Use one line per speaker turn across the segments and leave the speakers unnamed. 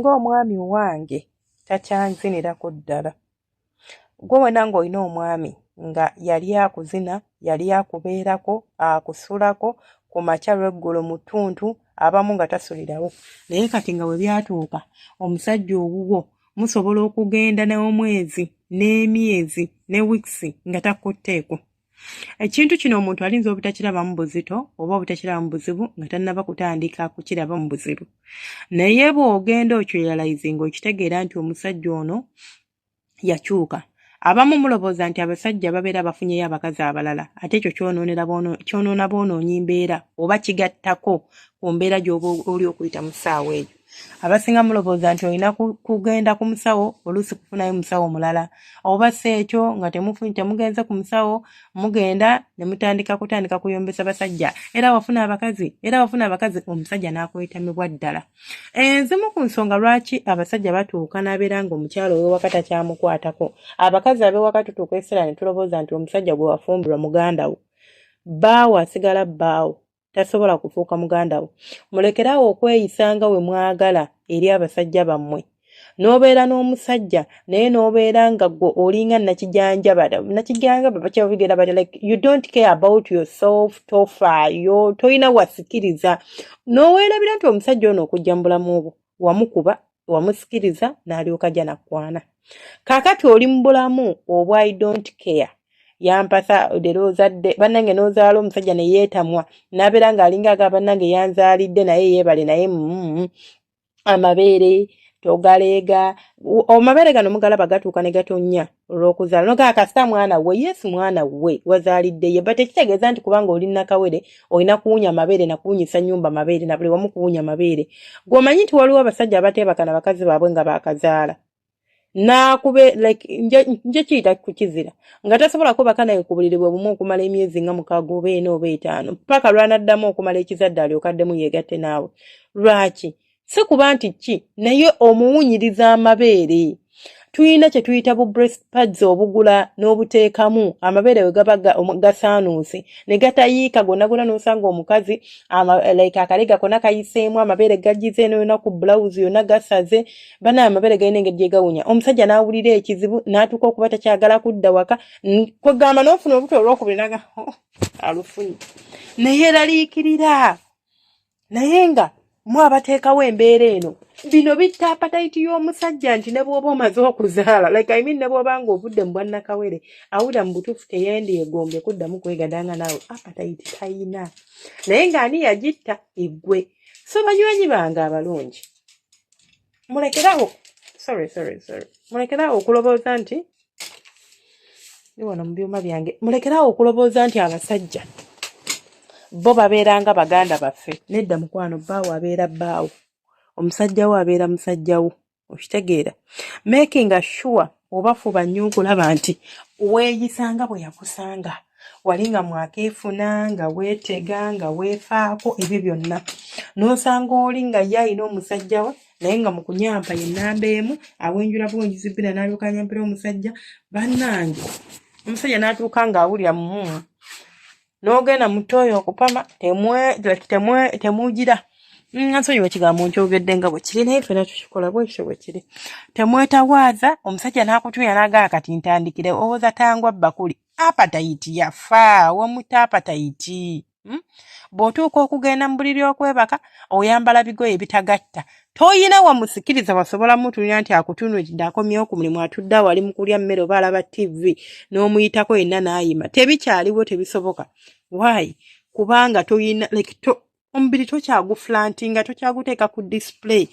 Singa omwami owange takyanzinirako ddala. Ggwe wenna ng'olina omwami nga yali akuzina, yali akubeerako, akusulako ku makya lw'eggulo mu ttuntu, abamu nga tasulirawo. Naye kati nga bwe byatuuka, omusajja owuwo musobola okugenda n'omwezi n'emyezi ne weeks nga takutteeko. Ekintu kino omuntu alinza obutakirabamu buzito oba obutakirabamu buzibu nga tannaba kutandika kukirabamu buzibu. Naye bw'ogenda okirealizinga, okitegeera nti omusajja ono yakyuka. Abamu mulowooza nti abasajja babeera bafunyeyo abakazi abalala, ate ekyo kyonoona bwonoonyi mbeera oba kigattako ku mbeera gy'oba oli okuyita mu ssaawa eyo. Abasinga mulowooza nti olina kugenda ku musawo, oluusi kufunayo musawo mulala, oba si ekyo nga temugenze ku musawo, mugenda ne mutandika kutandika kuyombesa basajja, era wafuna abakazi, era wafuna abakazi, omusajja n'akwetamibwa ddala. Enzimu ku nsonga lwaki abasajja batuuka n'abeera nga omukyala ow'ewaka takyamukwatako, abakazi ab'ewaka tutuuka ekiseera ne tulowooza nti omusajja gwe wafumbirwa muganda wo. Bbaawo asigala bbaawo, tasobola kufuuka muganda wo. Mulekere awo okweyisa nga we mwagala eri abasajja bammwe. N'obeera n'omusajja naye n'obeera nga ggwe olinga nakijanjaba bakyabigenda batya, like you don't care about yourself, tofaayo, tolina wasikiriza, n'oweerabira nti omusajja ono okujja mu bulamu bwo wamukuba, wamusikiriza n'alyoka ajja nakkwana. Kaakati oli mu bulamu obwa "I don't care", yampasa leero ozadde, bannange, n'ozaala omusajja ne yeetamwa n'abeera ng'alinga agamba, "Bannange, yanzaalidde, naye yeebale, naye amabeere togaleega." Amabeere gano mugalaba gatuuka ne gatonnya olw'okuzaala, nogaa kasita mwana we, yes, mwana we wazaalidde ye, but tekitegeeza nti kubanga oli nnakawere olina kuwunya amabeere na kuwunyisa nnyumba mabeere na buli wamu kuwunya mabeere. Gw'omanyi nti waliwo abasajja abateebaka na bakazi baabwe nga baakazaala, naakube like nje kiyita kukizira nga tasobola kubaka naye ku buliri bwe bumu okumala emyezi nga 6 oba 4 oba 5, paka lwanaddamu okumala ekizadde alyoke addemu yeegatte naawe. Lwaki? Si kuba nti ki, naye omuwunyiriza amabeere. Tulina kye tuyita bu breast pads, obugula n'obuteekamu amabeere we gaba gasaanuuse ne gatayiika gonna gonna, n'osanga omukazi like akalega konna kayiseemu amabeere, gagize eno yonna ku bulawuzi yonna gasaze. Banaye, amabeere galina engeri gye gawunya, omusajja n'awulira ekizibu n'atuuka okuba takyagala kudda waka. Kwegamba n'ofuna olubuto olwokubiri naga, "Oh, alufunye," neyeeraliikirira. Naye nga mu abateekawo embeera eno, bino bitta appetite y'omusajja, nti ne bw'oba omaze okuzaala, like I mean, ne bw'oba nga ovudde mu bwannakawere, awulira mu butuufu teyandyegombye kuddamu kwegadanga naawe, appetite tayina. Naye ng'ani yagitta? Eggwe. So banywanyi bange abalungi, mulekerawo, sorry, sorry, sorry, mulekerawo okulowooza nti ndi wano mu byuma byange, mulekerawo okulowooza nti abasajja bo babeera nga baganda baffe. Nedda mukwano, bbaawo abeera bbaawo, omusajja wo abeera musajja wo, okitegeera? Making sure oba fuba nnyo okulaba nti weeyisanga bwe yakusanga wali nga mwakeefuna, nga weetega, nga weefaako, ebyo byonna. N'osanga oli nga ye alina omusajja we, naye nga mu kunyampa ye nnamba emu, awenjula buwenjuzi bbina n'alyoka anyampira omusajja. Bannange, omusajja n'atuuka ng'awulira n'ogenda mu ttooyi okupama like temugira. Nsonyiwa ekigambo nkyogedde nga bwe kiri, naye ffena tukikola bwekityo bwe kiri. Temwetawaaza, omusajja n'akutumya n'agamba, "Kati ntandikire owoza tangwa bbakuli." Appetite yafa, wamuta appetite, Bw'otuuka okugenda mu buliri okwebaka, oyambala bigoye bitagatta, toyina wamusikiriza wasobola mutunira nti akutunuulidde. Akomyewo ku mulimu, atudde awo ali mu kulya mmere oba alaba TV, n'omuyitako yenna n'ayima. Tebikyaliwo, tebisoboka. Why? Kubanga toyina like omubiri tokyaguflantinga, tokyaguteeka ku display.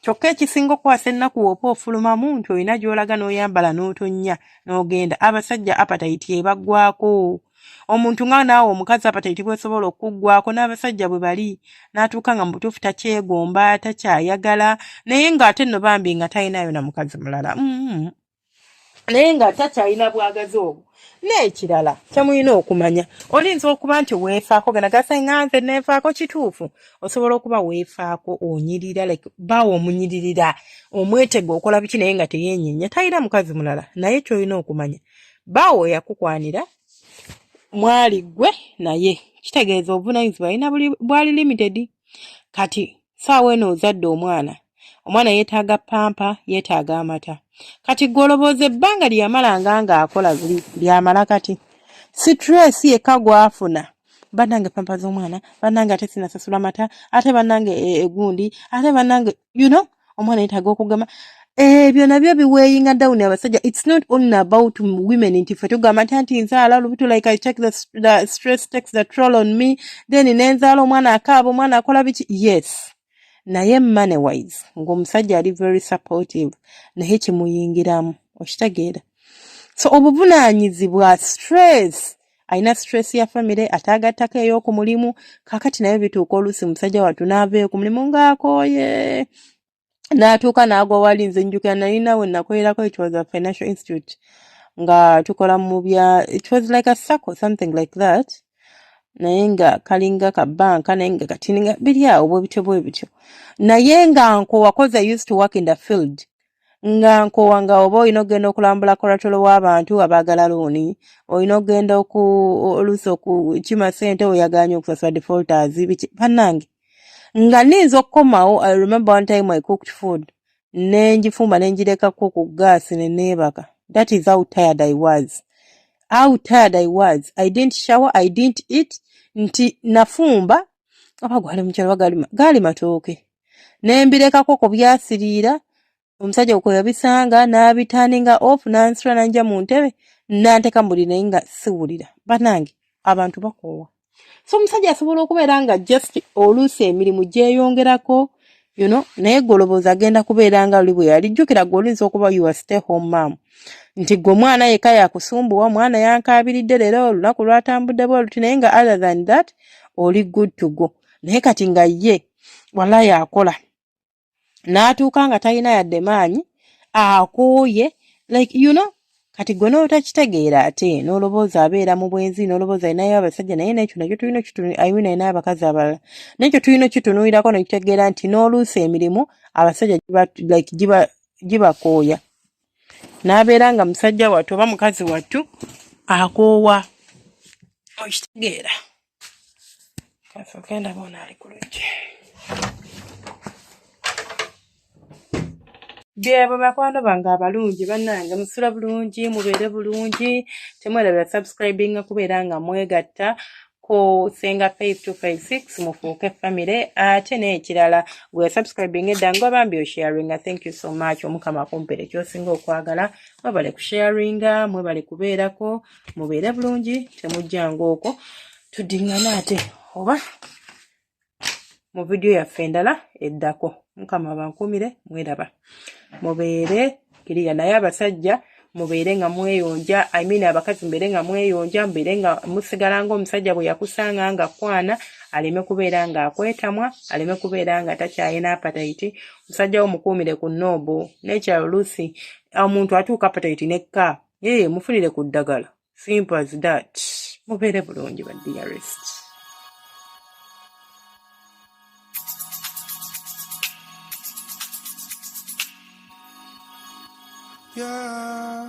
Kyokka ekisinga okukwasa ennaku, woba ofulumamu nti olina gy'olaga, n'oyambala n'otonnya n'ogenda, abasajja appetite ebaggwako. Omuntu nga naawe omukazi appetite bw'esobola okuggwako, n'abasajja bwe bali, n'atuuka nga mu butuufu takyegomba, takyayagala, naye ng'ate nno bambi nga talinayo na mukazi mulala, naye nga takyalina bwagazi obwo. N'ekirala kyemulina okumanya, oyinza okuba nti weefaako, gana gasa nga nze neefaako, kituufu, osobola okuba weefaako, onyirira, like baawo omunyiririra, omwetega, okola biki, naye nga teyeenyenya, talina mukazi mulala. Naye kyolina okumanya, baawo yakukwanira mwali ggwe naye, kitegeeza obuvunaanyizibwa alina bwali limited. Kati saawa eno ozadde omwana. Omwana yeetaaga pampa, yeetaaga amata. Kati gwe olowooza ebbanga lye yamalanga ng'akola luli lyamala kati stress yekka gw'afuna bannange pampa z'omwana, bannange ate sinasasula mata, ate bannange egundi, ate bannange you know omwana yetaaga okugema. Ebyo nabyo biweyinga down abasajja. It's not only about women nti ffe tugamba nti anti nzaala olubuto, like I take the stress takes the troll on me, then nenzaala omwana akaaba, omwana akola biki. Yes, naye money wise ng'omusajja ali very supportive, naye kimuyingiramu, okitegeera? So obuvunaanyizibwa, stress, alina stress ya famire ate agattako ey'oku mulimu. Kaakati naye bituuka oluusi musajja wattu n'aveeyo ku mulimu ng'akooye, n'atuuka n'agwa wali. Nze njjukira nalina we nakolerako, it was a financial institute nga tukola mu bya, it was like a SACCO, something like that, naye nga kalinga ka banka, naye nga kati nga biri awo bwe bityo bwe bityo, naye nga nkowa 'cause I used to work in the field, nga nkowa nga oba olina okugenda okulambula collateral w'abantu abaagala looni, olina okugenda oku oluusi okukima ssente oyagaanye okusasula defaulters, biki. Bannange, nga niyinza okukomawo. I remember one time I cooked food, ne ngifumba ne ngirekako ku gaasi ne neebaka. That is how tired I was, how tired I was. I didn't shower, I didn't eat, nti nafumba oba gwali mukyalo oba gaali matooke, ne mbirekako ku byasiriira. Omusajja kwe yabisanga n'abiturninga off, n'ansitula n'anggya mu ntebe n'anteeka mu buliri, naye nga siwulira. Bannange, abantu bakoowa. So omusajja asobola okubeera nga just oluusi emirimu gyeyongerako, you know, naye gwe olowooza agenda kubeera nga luli bwe yali? Jjukira gwe oluyinza okuba you are stay home mom, nti gwe omwana yekka yakusumbuwa, omwana yankaabiridde leero, olunaku lwatambudde bwe luti, naye nga other than that oli good to go. Naye kati nga ye wallayi akola n'atuuka nga talina yadde maanyi, akooye, like you know. Kati gwe n'otakitegeera ate n'olowooza abeera mu bwenzi, n'olowooza alinayo abasajja, naye n'ekyo nakyo tulina I mean alinayo abakazi abalala, n'ekyo tulina okitunuulirako ne tutegeera nti n'oluusi emirimu abasajja giba like giba gibakooya, n'abeera nga musajja wattu oba mukazi wattu akoowa, okitegeera? Kasooke ndaba ono ali ku luggi. Byebo bakwano bange abalungi, bannange musula bulungi, mubeere bulungi, temwerabira subscribinga, kubeera nga mwegatta ku Senga Faith 256 mufuuke famire. Ate n'ekirala, gwe subscribing edda nga bambi osharinga, thank you so much. Omukama akumpere kyosinga okwagala. Mwebale kusharinga, mwebale kubeerako, mubeere bulungi, temujjanga okwo. Tuddiŋŋane ate oba mu vidiyo yaffe endala eddako. Mukama bankuumire, mweraba, mubeere kiriya. Naye abasajja mubeere nga mweyonja, I mean abakazi mubeere nga mweyonja, mubeere nga musigala ng'omusajja bwe yakusanga nga kwana, aleme kubeera ng'akwetamwa, aleme kubeera nga takyalina appetite. Musajja wo mukuumire ku noobo. N'ekyalo oluusi omuntu atuuka appetite nekka, ee mufunire ku ddagala, simple as that. Mubeere bulungi ba dearest.
Yeah.